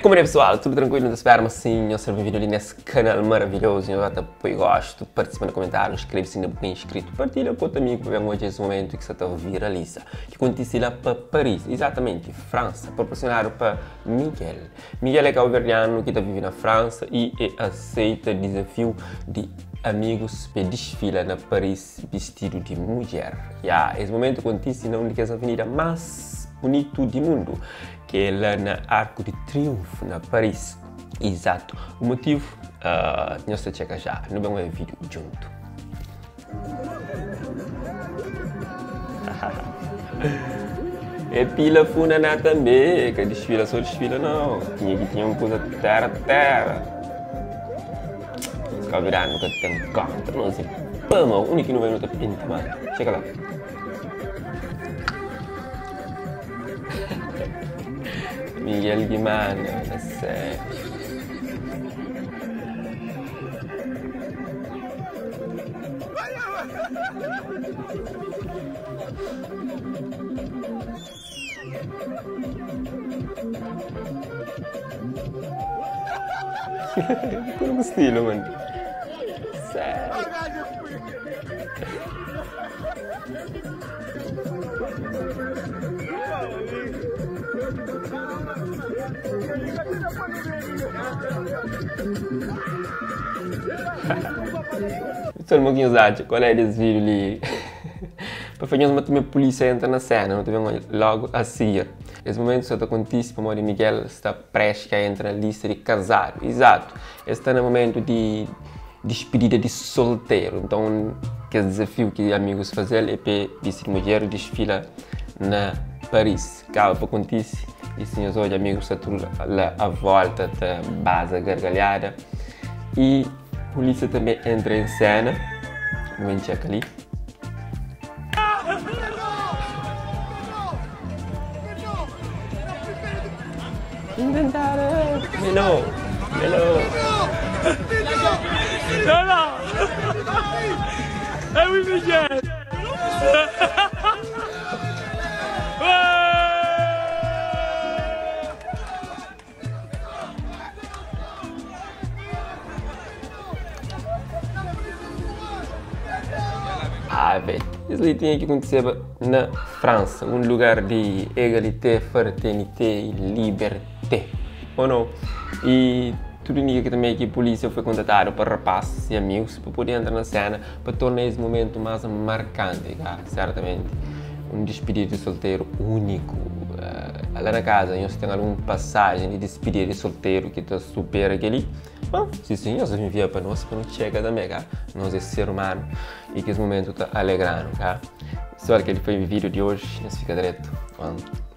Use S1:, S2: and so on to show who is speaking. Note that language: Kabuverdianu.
S1: Como é pessoal? Tudo tranquilo? Não espero, mas sim, nhos ser bem-vindo ali nesse canal maravilhoso. Nhos ta poi gosto, participa no comentário, inscreve-se ainda não inscrito, partilha com outro amigo para ver hoje esse momento que está a viraliza. Que acontece lá para Paris, exatamente, França, proporcionado para Miguel. Miguel é cabo-verdiano que está vivendo na França e aceita desafio de amigos para desfila na Paris vestido de mulher. Yeah, esse momento acontece na única avenida mais bonito do mundo, que é lá na Arco de Triunfo, na Paris. Exato. O motivo, uh, nós checa já, não vamos ver vídeo junto. É pila funaná também, que desfila só desfila não. Tinha que tinha uma coisa terra terra. Se calhar nunca tem conta, não sei. Pama, o único que não vai não pinta, mano. Chega lá. Miguel Guimarães, é sério. Como estilo, mano. Sério. Pessoal, mo acha? Qual é esse vídeo ali? Para fazer uma também polícia entra na cena, não também logo a seguir. Esse momento só acontece para o Miguel está prestes a entrar na lista de casado. Exato. Está no momento de despedida de solteiro. Então, que desafio que amigos fazer é para vestir mulher desfila na Paris. Acaba para acontecer e sim, os amigos está tudo lá à volta da base gargalhada. E a polícia também entra em cena. Vamos checar ali. Inventare! Melo! Melo!
S2: No, no! Eh oui, Miguel!
S1: Ah, velho, isso ali tinha que acontecer na França, um lugar de égalité, fraternité e liberté, ou não? E tudo indica que também que a polícia foi contratada para rapazes e amigos para poder entrar na cena, para tornar esse momento mais marcante, cara, certamente. Um despedido de solteiro único. Uh, lá na casa, nós tem alguma passagem de despedida de solteiro que está super aquele. Bom, sim, sim, nós envia para nós, para não chega também, cara. Nós é ser humano e que esse momento está alegrando, tá? Pessoal, aquele foi o vídeo de hoje. Nós fica direto. 1,